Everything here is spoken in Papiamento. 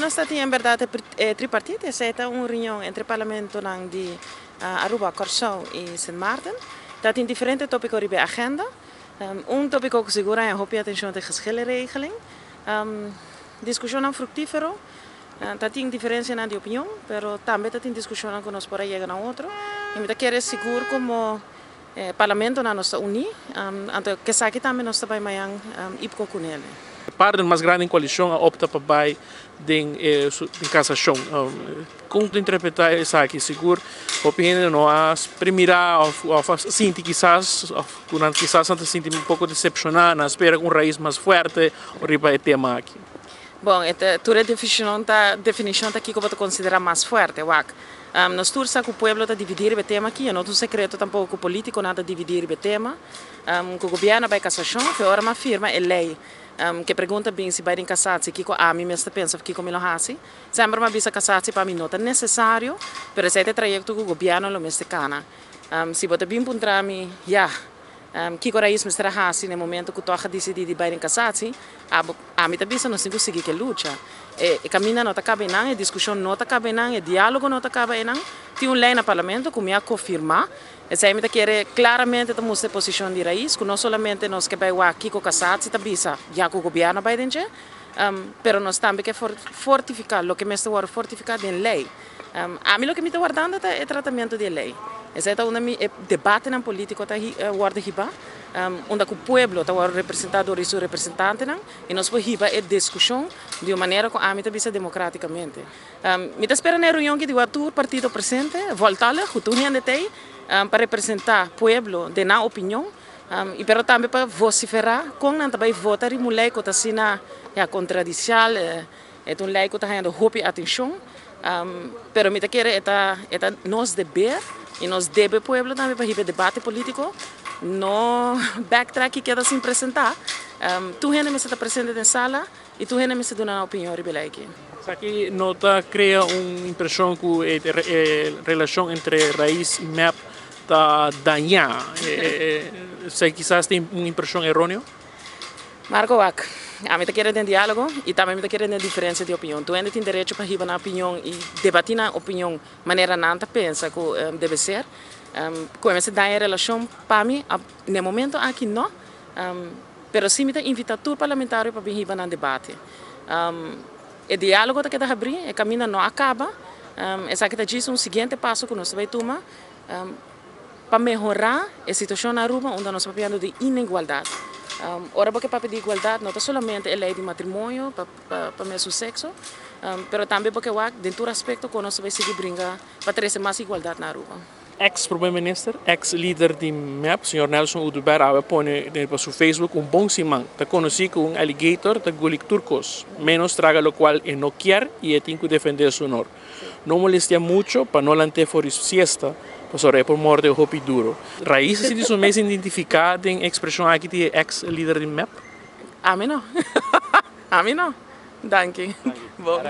Nos ta tin en berdad e tripartite, esey ta un reunion entre parlamentonan di Aruba, Corsou y Sint Maarten. Ta tin diferente topico riba e agenda. Un topico cu sigur haña hopi atencion ta e geschillenregeling. Discusionnan fructifero, ta tin diferencianan di opinion, pero tambe ta tin discusionnan cu nos por a yega na otro. Y mi ta kere sigur como Parlamentonan nos ta uní, anto kesaki tambe nos ta bai mañan IPCO ku nele. E partner mas grandi den koalishon a opta pa bai den kasashon. Kon ta interpretá esaki? Sigur hopi hende no a primirá òf a sinti kisas òf ku nan kisas nan ta sinti un poko desepshoná, nan a spera ku un rais mas fuerte riba e tema aki. Bon, e ta tur e definishon ta definishon ta kiko bo ta konsiderá mas fuerte, wak. Nos tur sa ku pueblo ta dividí riba e tema aki, e no ta un sekreto tampoko ku polítikonan ta dividí riba e tema. Ku gobièrnu a bai kasashon, fe ora mi a firma e lei ku e pregunta bin si bai den kasatsi kiko ami mes ta pensa òf kiko mi lo hasi. Semper mi a bisa kasatsi pa mi no ta nesesario, pero esei ta e trayekto ku gobièrnu lo mester kana. Si bo ta bin puntra mi, ya, Kiko Raiz mester a hasi na e momento ku tòg a disidí di bai den kasatsi? Abo, ami ta bisa nos tin ku sigui ku e lucha. E e kaminda no ta kaba einan, e diskushon no ta kaba einan, e diálogo no ta kaba einan. Tin un lei na parlamento ku mi a kofirmá. Esei mi ta kere klaramente ta mustra e posishon di Raiz, ku no solamente nos ke bai wak kiko kasatsi ta bisa ya ku gobièrnu a bai den dje, pero nos tambe ke fortifiká loke mester wòrdu fortifiká den lei. Ami loke mi ta wardando ta e tratamentu di e lei. Esei ta unda mi e debatenan politico ta wordo hiba, unda cu pueblo ta wordo representa door di su representantenan y nos por hiba e discusion di un manera cu ami ta bisa democraticamente. Mi ta spera na e reunion ki di wak tur partido presente, voltallig, cu tur hende t'ey pa representa pueblo den nan opinion y pero tambe pa vocifera con nan ta bay vota riba un ley cu ta asina ya contradicial. E ta un lei ku ta hañando hopi atenshon, pero mi ta kere e ta e ta nos deber i nos debe pueblo tambe pa hiba e debate polítiko, no backtrack i keda sin presentá. Tur hende mester ta presente den sala i tur hende mester duna nan opinion riba e lei aki. Esaki no ta krea un impreshon ku e relashon entre Raiz i mep ta dañá? Esaki kisas ta un impreshon eróneo? Marco wak, ami ta kere den dialogo y tambe mi ta kere den diferencia di opinion. Tur hende tin derecho pa hiba nan opinion y debati nan opinion manera nan ta pensa cu debe ser. Cu e mester daña e relacion pa mi n'e momento aki no, pero si mi ta invita tur parlamentario pa bin hiba nan debate. E dialogo ta keda habri, e caminda no a caba, esaki ta djis un siguiente paso cu nos ta bay tuma. Pa mehorá e situashon na Aruba unda nos ta papiando di inigualdat. Ora bo ke papia di igualdat no ta solamente e lei di matrimonio pa pa mesun sekso, pero tambe bo ke wak den tur aspekto kon nos ta bai sigui bringa pa trese mas igualdat na Aruba. Ex Prome Minister, ex lider di mep, señor Nelson Oduber awe a pone riba su Facebook un bon siman. Ta conoci cu un alligator ta guli tur cos, menos traga locual e no kier y e tin cu defende su honor. No molestia mucho pa no lant'é for di su siesta, pasobra e por morde hopi duro. Raiz a sinti su mes identifiká den e ekspreshon aki di e eks lider di mep? Ami no. Ami no. Danki. Bon.